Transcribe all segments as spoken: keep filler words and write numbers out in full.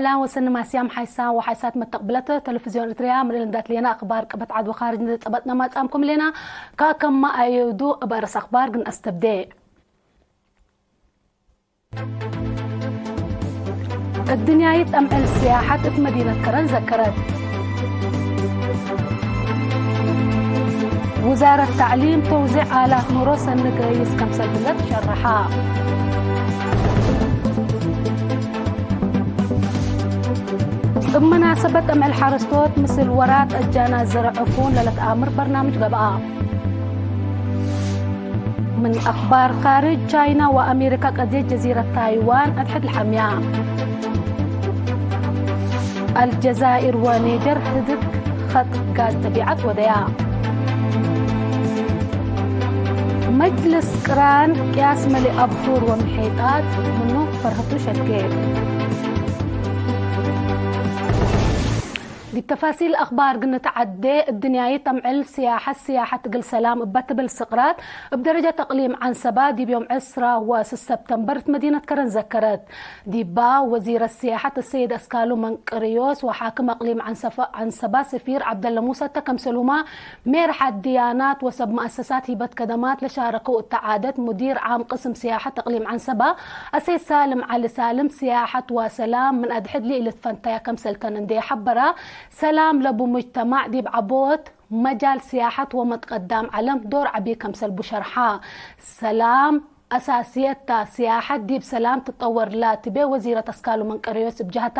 ሰላም ወሰኒ ማስያም ሓይሳ ወሓይሳት መተቅብለት ተለፍዝዮን ኤርትርያ፣ ምን እሊ እንዳ ትሌና አክባር ቅበት ዐድ ወካርጅ እንዴ ጸበጥነ ማጽአምኩም ሌና። ካከማ አየውዱ እብ አርስ አክባር ግን አስተብዴ። እድንያይት አምዕል ስያሐት እት መዲነት ከረን ዘከረት። ውዛረት ተዕሊም ተውዜዕ አላት ምህሮ ሰኒ ገይስ ከምሰል ህለት ሸረሐ። እብ መናሰበት አምዕል ሐረስቶት ምስል ወራት አጃናት ዘርዕ ዕፉን ለለትአምር በርናምጅ ገብአ። ምን አክባር ካርጅ፣ ቻይና ወአሜሪካ ቀድየት ጀዚረት ታይዋን አድሕድ ለሐምያ። አልጀዛይር ወኒጀር ህድግ ኸጥ ጋዝ ጠቢዐት ወደያ። መጅልስ ቅራን ቅያስ መሌ አብሑር ወምሒጣት ምኑ ፈርሀቱ ሸኬ። ዲብ ተፋሲል አክባር ግንትዐዴ፣ እድንያይት አምዕል ስያሐት፣ ስያሐት እግል ሰላም እበ ትብል ስቅራት፣ እብ ደረጀት እቅሊም ዐንሰባ፣ ዲብ ዮም ዕስራ ወስስ ሰብተምበር እት መዲነት ከረን ዘከረት። ዲባ፣ ወዚረት ስያሐት አሰይድ አስካሉ መንቅርዮስ ወሓክም እቅሊም ዐንሰፈ-፣ ዐንሰባ ሰፊር ዐብደለ ሙሰ እተ ከምሰልሁመ፣ ሜርሐት ድያናት ወሰብ መአሰሳት ሂበት ከደማት ለሻረከው እተ ዓደት፣ ሙዲር ዓም ቅስም ስያሐት እቅሊም ዐንሰባ፣ አሰይድ ሳልም ዐሊ ሳልም፣ ስያሐት ወሰላም ምን አድሕድ ለኢልትፈንተያ ከምሰልተን እንዴ ሐበራ፣ ሰላም ለቡ ሙጅተማዕ ዲብ ዐቦት መጃል ስያሐት ወመትቀዳም ዐለም ዶር ዐቢ ከምሰልቡ ሸርሐ። ሰላም አሳስየት ተ፣ ስያሐት ዲብ ሰላም ትጠወር ላትቤ ወዚረት አስካሉ መንቀርዮስ እብ ጀህታ፣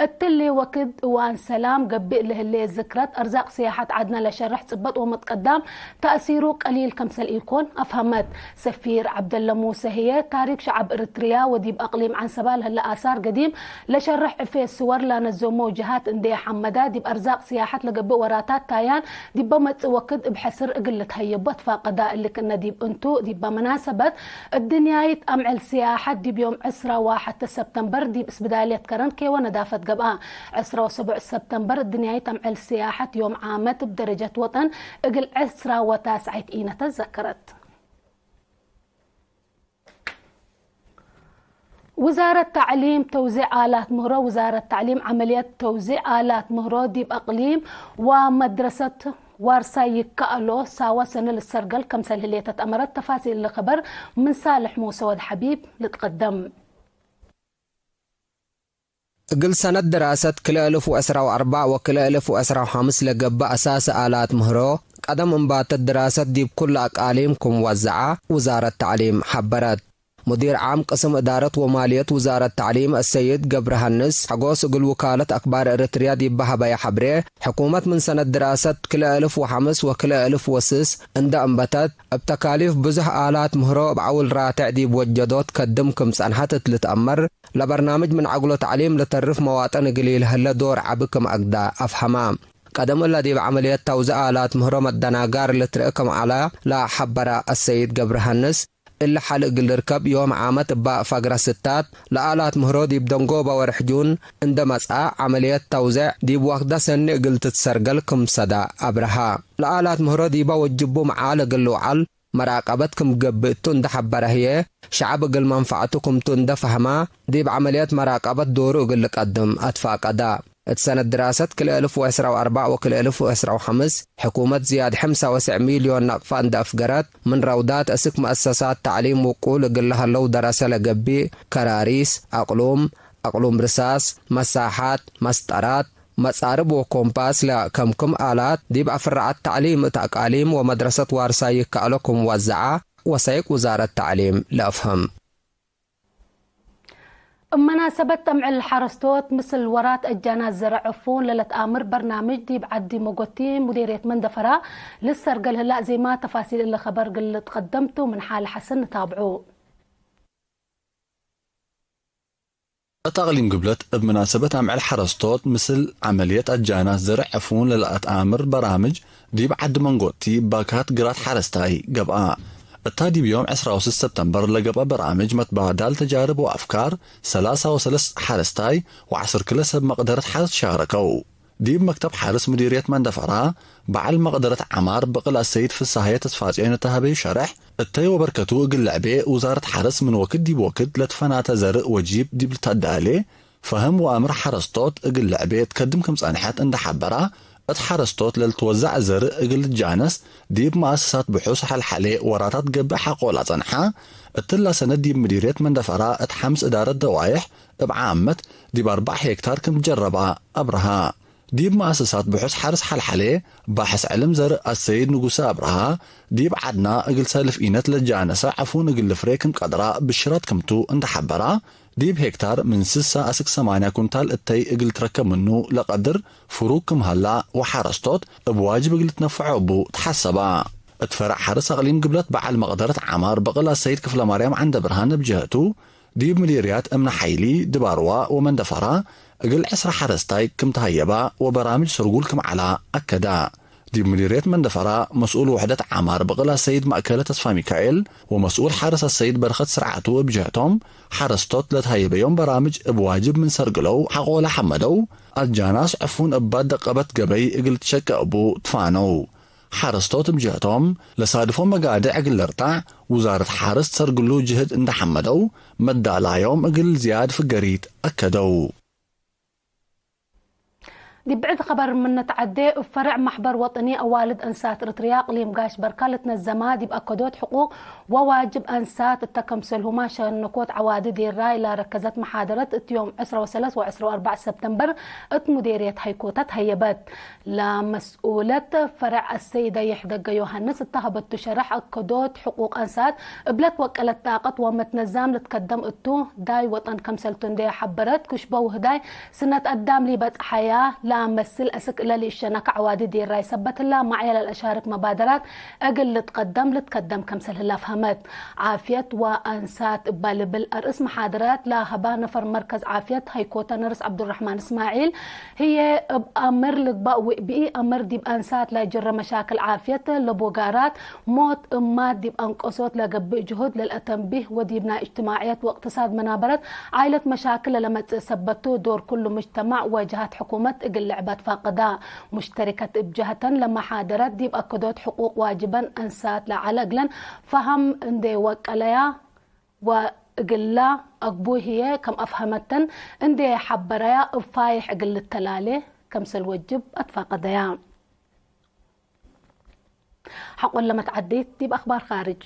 እትሊ ወክድ እዋን ሰላም ገብእ ለህሌ ዝክረት፣ አርዛቅ ስያሐት ዐድነ ለሸርሕ ጽበጥ ወመትቀዳም ተእሲሩ ቀሊል ከምሰል ኢኮን አፍሀመት። ሰፊር ዐብደለ ሙሰ ህዬ፣ ታሪክ ሸዐብ እርትርያ ወዲብ አቅሊም ዐንሰባ ለህለ አሳር ገዲም ለሸርሕ ዕፌ ስወር ላነዘሞ ጀሃት እንዴ ሐመዳ፣ ዲብ አርዛቅ ስያሐት ለገብእ ወራታት ታያን ዲበ መጽእ ወክድ እብ ሕስር እግል ልትሀየቦ አትፋቀዳ። እሊ ክእነ ዲብ እንቱ፣ ዲበ መናሰበት እድንያይት አምዕል ስያሐት ዲብ ዮም ዕስራ ወሐተ ሰብተምበር ዲብ እስብዳልየት ከረን ኬወ ነዳፈት ገብአ። ዕስራ ወሰቡዕ ሰብተምበር እድንያይት አምዕል ስያሐት ዮም ዓመት እብ ደረጀት ወጠን እግል ዕስራ ወታስዐይት ኢነተ ዘከረት። ውዛረት ተዕሊም ተውዜዕ አላት ምህሮ። ውዛረት ተዕሊም ዐመልየት ተውዜዕ አላት ምህሮ ዲብ አቅሊም ወመድረሰት ዋርሳይ ይከአሎ ሳወ ሰኒ ልትሰርገል ከምሰል ህሌት ተትአመረት። ተፋሲል እሊ ከበር ምን ሳልሕ ሙሰ ወድ ሐቢብ ልትቀደም። እግል ሰነት ድራሰት ክልኤ እልፍ ወዕስራ ወአርበዕ ወክልኤ እልፍ ወዕስራ ወሐምስ ለገብእ አሳሲ አላት ምህሮ፣ ቀደም እንባተት ድራሰት ዲብ ኩሉ አቃሊም ክም ወዘዐ ውዛረት ተዕሊም ሐበረት። ሙዲር ዓም ቅስም እዳረት ወማልየት ውዛረት ተዕሊም አሰይድ ገብረሃንስ ሐጎስ እግል ውካለት አክባር ኤረትርያ ዲብ ሀበየ ሐብሬ፣ ሕኩመት ምን ሰነት ድራሰት ክልኤ እልፍ ወሐምስ ወክልኤ እልፍ ወስስ እንደ እንበተት፣ እብ ተካሊፍ ብዙሕ አላት ምህሮ እብ ዐውል ራቴዕ ዲብ ወጀዶት ከድም ክም ጸንሐት እት ልትአመር፣ ለበርናምጅ ምን ዐግሎ ተዕሊም ለተርፍ መዋጠን እግል ኢለሀለ ዶር ዐቢ ክም አግዳ አፍሀማ። ቀደም እለ ዲብ ዐመልየት ተውዘዕ አላት ምህሮ መደናጋር ልትርአ ክም ዐለ ለሐበረ አሰይድ ገብረሃንስ፣ እሊ ሐል እግል ልርከብ ዮም ዓመት እበ ፈግረ ስታት ለአላት ምህሮ ዲብ ደንጎበ ወርሕ ጁን እንደ መጽአ፣ ዐመልየት ተውዘዕ ዲብ ወክደ ሰኒ እግል ትትሰርገል ክም ሰዳ አብረሃ። ለአላት ምህሮ ዲበ ወጅቡ መዓል እግል ልውዓል መራቀበት ክም ገብእ እቱ እንደ ሐበረ ህዬ፣ ሸዐብ እግል መንፈዐቱ ክምቱ እንደ ፈህማ፣ ዲብ ዐመልየት መራቀበት ዶሩ እግል ልቀድም አትፋቀዳ። እት ሰነት ድራሰት ክልኤ እልፍ ወዕስራ ወአርበዕ ወክልኤ እልፍ ወዕስራ ወሐምስ፣ ሕኩመት ዝያድ ሐምሳ ወሰዕ ሚልዮን ናቅፋ እንደ አፍገረት፣ ምን ረውዳት እስክ መአሰሳት ተዕሊም ውቁል እግል ለሀለው ደረሰ ለገብእ፣ ከራሪስ፣ አቅሉም፣ አቅሉም ርሳስ፣ መሳሓት፣ መስጠራት፣ መጻርብ ወኮምፓስ ለከምክም አላት ዲብ አፍረዐት ተዕሊም እት አቃሊም ወመድረሰት ዋርሳይ ይከአሎ ክም ወዘዐ ወሰይቅ ውዛረት ተዕሊም ለአፍህም። እብ መናሰበት ተምዕል ሐረስቶት ምስል ወራት አጃናት ዘረዕ ዕፉን ለለትአምር በርናምጅ ዲብ ዐዲ መጎቲ ሙዲርየት መንደፈራ ልሰርገል ህላ ዜማ። ተፋሲል እሊ ከበር እግል ልትቀደም ቱ ምን ሓለ ሐሰን ንታብዑ። እት አቅሊም ግብለት እብ መናሰበት አምዕል ሐረስቶት ምስል ዐመልየት አጃናት ዘርዕ ዕፉን ለለአትአምር በራምጅ ዲብ ዐዲ መንጎቲ ባካት ግራት ሐረስታይ ገብአ። እታ ዲብ ዮም ዕስራ ወስስ ሰብተምበር ለገብአ በራምጅ መትባዳል ተጃርብ ወአፍካር ሰላሳ ወሰለስ ሐረስታይ ወዐስር ክለ ሰብ መቅደረት ሐርስ ሻረከው። ዲብ መክተብ ሐርስ ሙዲርየት መንደፈራ፣ በዐል መቅደረት ዐማር ብቅል አሰይድ ፍሳሀየ ተስፋጽዮን እተ ሀበዩ ሸርሕ፣ እተይ ወበርከቱ እግል ለዐቤ፣ ውዛረት ሐርስ ምን ወክድ ዲብ ወክድ ለትፈናተ ዘርእ ወጂብ ዲብ ልተአደአሌ፣ ፈህም ወአምር ሐረስቶት እግል ለዕቤት ከድም ክም ጸንሐት እንደ ሐበራ፣ እት ሐረስቶት ለልትወዛዕ ዘርእ እግል ልትጃነስ፣ ዲብ መአሰሳት ብሑስ ሐልሐሌ ወራታት ገብእ ሐቆ ለአጸንሐ፣ እትላ ሰነት ዲብ ምዲርየት መንደፈራ እት ሐምስ እዳረት ደዋይሕ እብ ዓመት ዲብ አርበዕ ሄክታር ክም ትጀረባ አብርሃ። ዲብ መአሰሳት ብሑስ ሐርስ ሐልሐሌ ባሕስ ዕልም ዘርእ አሰይድ ንጉሰ አብርሃ፣ ዲብ ዐድና እግል ሰልፍ ኢነት ለጃነሰ ዐፉን እግል ልፍሬ ክም ቀድራ ብሽራት ክምቱ እንደ ሐበራ፣ ዲብ ሄክታር ምን ስሳ አስክ ሰማንያ ኩንታል እተይ እግል ትረከብ ምኑ ለቀድር ፍሩግ ክም ሀላ ወሐረስቶት እብ ዋጅብ እግል ልትነፈዖ እቡ ተሐሰባ። እት ፈረዕ ሐርስ አቅሊም ግብለት በዐል መቅደረት ዐማር በቅል አሰይድ ክፍለማርያም ዐንደብርሃን እብ ጀህቱ፣ ዲብ ምዲርያት እምነ ሐይሊ፣ ድባርዋ ወመንደፈራ እግል ዕስራ ሐረስታይ ክም ተሀየባ ወበራምጅ ሰርጉል ክም ዐላ አከዳ። ዲብ ምዲርየት መንደፈራ መስኡል ውሕደት ዐማር በቅል አሰይድ ማእከለ ተስፋሚካኤል ወመስኡል ሐርስ አሰይድ በረኸት ስርዓቱ እብ ጀህቶም፣ ሐረስቶት ለተሀየበዮም በራምጅ እብ ዋጅብ ምን ሰርግለው ሐቆለ ሐመደው፣ አጃናስ ዕፉን እባ ደቀበት ገበይ እግል ትሸቀ እቡ ትፋነው። ሐረስቶት እብ ጀህቶም፣ ለሳድፎ መጋድዕ እግል ልርታዕ፣ ውዛረት ሐርስ ሰርግሉ ጅህድ እንደ ሐመደው፣ መዳላዮም እግል ዝያድ ፍገሪት አከደው። ዲብ ብዕድ ኸበር ምን ንትዐዴ፣ እብ ፈርዕ መሕበር ወጠኒ አዋልድ አንሳት ኤረትርያ እቅሊም ጋሽ በርካ ልትነዘማ፣ ዲብ አከዶት ሕቁቅ ወዋጅብ አንሳት እተ ከምሰልሁማ ሸነኮት ዐዋዲ ዴራይ ላረከዘት መሓደረት እት ዮም ዕስራ ወሰለስ ወዕስራ ወአርበዕ ሰብተምበር እት ሙዴርየት ሀይኮተ ተሀየበት። ለመስኡለት ፈረዕ አሰይደ ይሕደገ ዮሐንስ እተ ሀበቱ ሸረሕ፣ አከዶት ሕቁቅ አንሳት እብለት ወቀለት ጣቀት ወመትነዛም ልትከደም እቱ፣ ዳይ ወጠን ከምሰልቱ እንዴ ሐበረት፣ ክሽበ ውህዳይ ስነት አዳም ሊበጽሐያ ለአመስል አስክ እለ ሊእሸነከ ዐዋዲ ዴራይ ሰበት ህላ፣ ማዕየ ለልአሻርክ መባደራት እግል ልትቀደም ልትከደም ከምሰል ህላ ፈሀመት። ዓፍየት ወአንሳት እባ ልብል አርእስ መሓደራት ለሀባ ነፈር መርከዝ ዓፍየት ሀይኮተ ነርስ ዐብዱረሕማን እስማዒል ህዬ፣ እብ አምር ልግባእ ወእብ ኢአምር ዲብ አንሳት ለጅረ መሻክል ዓፍየት ለቦጋራት ሞት እማት ዲብ አንቀሶት ለገብእ ጅሁድ ለልአተንቢህ ወዲብ ናይ እጅትማዕየት ወእቅትሳድ መናበረት ዓይለት መሻክል ለለመጽእ ሰበት ቱ፣ ዶር ኩሉ ሙጅተማዕ ወጀሃት ሕኩመት እግል ልዕበት ፋቅዳ። ሙሽተሪከት እብ ጀሀተን ለመሓደረት ዲብ አከዶት ሕቁቅ ዋጅበን አንሳት ለዐለ እግለን ፈሀም እንዴ ወቀለያ ወእግላ አግቡይ ህዬ ከም አፍሀመተን እንዴ ሐበረያ እብ ፋይሕ እግል ልተላሌ ከምሰል ወጅብ አትፋቀደያ። ሐቆለ መትዐዲት ዲብ አክባር ካርጅ።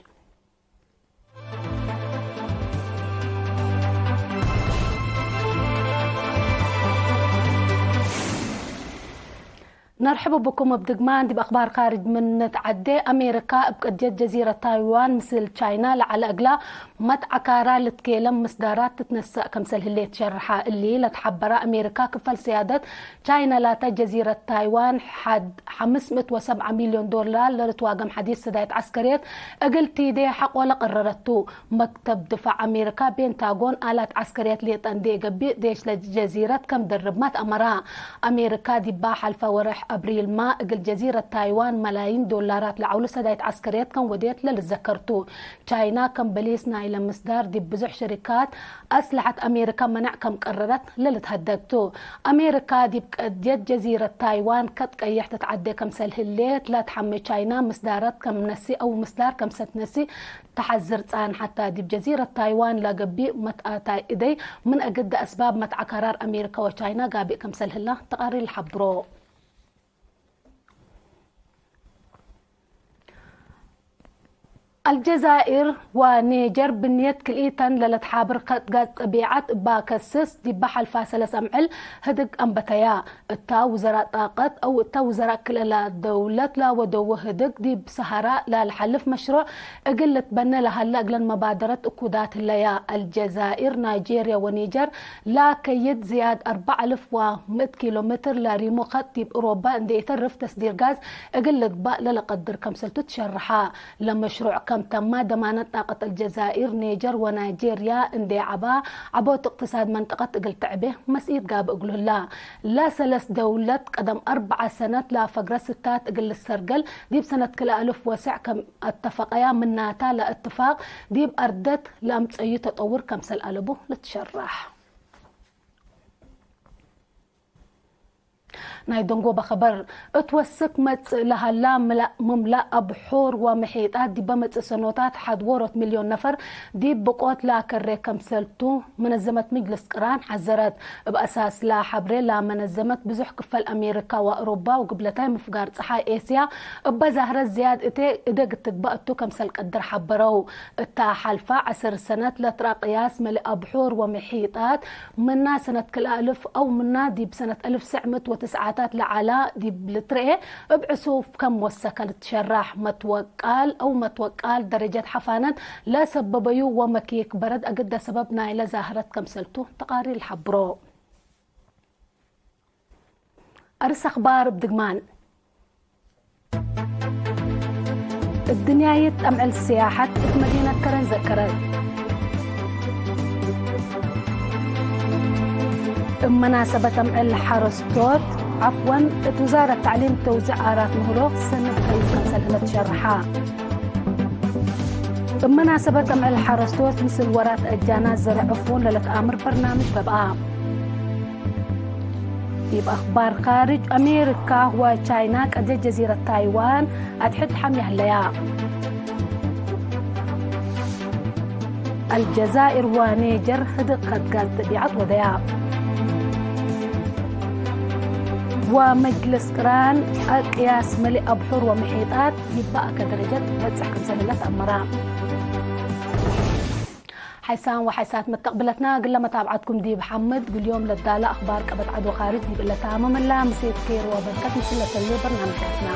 ነርሕቡ ብኩም እብ ድግማን ዲብ አክባር ካርጅ ምን ንትዐዴ። አሜሪካ እብ ቅድየት ጀዚረት ታይዋን ምስል ቻይና ለዐለ እግላ መትዐካራ ልትኬለም ምስዳራት ትትነሰእ ከምሰል ህሌት ሸርሐ። እሊ ለትሐበረ አሜሪካ ክፈል ስያደት ቻይና ላተ ጀዚረት ታይዋን ሐድ ሐምስ ምእት ወሰብዐ ሚልዮን ዶላር ለልትዋገም ሐዲስ ስዳይት ዐስከርየት እግል ቲዴ ሐቆ ለቀረረት ቱ። መክተብ ድፋዕ አሜሪካ ቤንታጎን አላት ዐስከርየት ሌጠ እንዴ ገብእ ዴሽ ለጀዚረት ከም ደርብመ ተአመራ። አሜሪካ ዲባ ሐልፈ ወርሕ አብሪልመ እግል ጀዚረት ታይዋን መላይን ዶላራት ለዐውሉ ሰዳይት ዐስከርየት ከም ወዴት ለልዘከር ቱ። ቻይና ከም በሊስ ናይለ ምስዳር ዲብ ብዙሕ ሸሪካት አስለሐት አሜሪካ መነዕ ከም ቀረረት ለልትሀደግ ቱ። አሜሪካ ዲብ ቀድየት ጀዚረት ታይዋን ከጥ ቀየሕ ትትዐዴ ከምሰል ህሌት ለትሐሜ ቻይና ምስዳረት ከም ነሲ አው ምስዳር ከምሰ ትነሲ ተሐዝር ጻን። ሐታ ዲብ ጀዚረት ታይዋን ለገብእ መትአታይ እደይ ምን አግደ አስባብ መትዐ ከራር አሜሪካ ወቻይና ጋብእ ከምሰል ህላ ተቃሪር ለሐብሮ። አልጀዛይር ወኔጀር ብንየት ክልኢተን ለለትሓብር ከጥ ጋዝ ጠቢዐት እባ ከስስ፣ ዲባ ሐልፋ ሰለስ አምዕል ህድግ አንበተያ። እታ ውዘራእ ጣቀት አው እታ ውዘራእ ክልኤ ለደውለት ለወደወ ህድግ፣ ዲብ ሰሐራ ለልሐልፍ መሽሩዕ እግል ልትበነ ለሀለ እግለን መባደረት እኩዳት ህለያ። አልጀዛይር፣ ናይጄርያ ወኔጀር ላከይድ ዝያድ አርበዕ አልፍ ወምእት ኪሎ ሜትር ለሪሙ ከጥ ዲብ እሮባ እንዴ ኢተርፍ ተስዲር ጋዝ እግል ልግባእ ለለቀድር ከምሰልቱ ትሸርሐ። ለመሽሩዕ ከም ተማ ደማነት ጣቀት አልጀዛይር፣ ኔጀር ወናይጄርያ እንዴ ዐባ፣ ዐቦት እቅትሳድ መንጠቀት እግል ተዕቤ መስኢት ጋብእ እግሉ ህላ። ለሰለስ ደውለት ቀደም አርበዐ ሰነት ለፈግረት ስታት እግል ልሰርገል ዲብ ሰነት ክልኤ አልፍ ወሰዕ ከም አተፈቀያ፣ ምናታ ለእትፋቅ ዲብ አርደት ለአምጸዩ ተጠውር ከምሰል አለቡ ልትሸራሕ። ናይ ደንጎበ ኸበር። እት ወስክ መጽእ ለሀላ ምላእ ምምላእ አብሑር ወምሒጣት ዲበ መጽእ ሰኖታት ሐድ ዎሮት ሚልዮን ነፈር ዲብ ብቆት ለአከሬ ከምሰልቱ መነዘመት ምጅልስ ቅራን ሐዘረት። እብ አሳስ ለሐብሬ ለመነዘመት ብዙሕ ክፈል አሜሪካ ወአውሮባ ወግብለታይ ምፍጋር ጸሓይ ኤስያ እበ ዛህረት ዝያድ እቴ እደግ ትግበእ እቱ ከምሰል ቀድር ሐበረው። እታ ሐልፋ ዐስር ሰነት ለትረአ ቅያስ መልእ አብሑር ወምሒጣት ምና ሰነት ክልኤ አልፍ አው ምና ዲብ ሰነት አልፍ ትስዕ ምእት ወትስዓታት ለዐላ ዲብ ልትርኤ እብ ዕሱብ ከም ወሰከ ልትሸራሕ። መትወቃል አው መትወቃል ደረጀት ሐፋነት ለሰበበዩ ወመኪክ በረድ አግደ ሰበብ ናይለ ዛህረት ከምሰልቱ ተቃሪር ለሐብሮ። አርስ አክባር እብ ድግማን። እድንያይት አምዕል ስያሐት እት መዲነት ከረን ዘከረት። እብ መናሰበት አምዕል ሐረስቶት፣ ዐፍወን፣ እት ውዛረት ተዕሊም ተውዚዕ አራት ምህሮ ሰነት ፈይዝ ከምሰል ህለ ትሸርሐ። እብ መናሰበት አምዕል ሐረስቶት ምስል ወራት አጃናት ዘርዕ ዕፉን ለለትአምር በርናምጅ ገብአ። ዲብ አክባር ካርጅ፣ አሜሪካ ወቻይና ቀድየት ጀዚረት ታይዋን አድሕድ ሐምየ ህለያ። አልጀዛይር ወኔጀር ህድግ ከድጋዝ ጥቢዐት ወደያ። ወመጅልስ ቅራን አቅያስ መልእ አብሑር ወምሒጣት ይበአከ ደረጀት በጽሕ ክምሰል ህለ ተአመረ። ሐይሳን ወሐይሳት መተቅብለትና፣ እግል ለመታብዓትኩም ዲብ ሐምድ። እግል ዮም ለዳለ አክባር ቀበት ዐድ ወካርጅ ዲብ እለ ታምም እላ፣ ምሴት ኬር ወበርከት ምስል ለተሌ በርናምጃትና።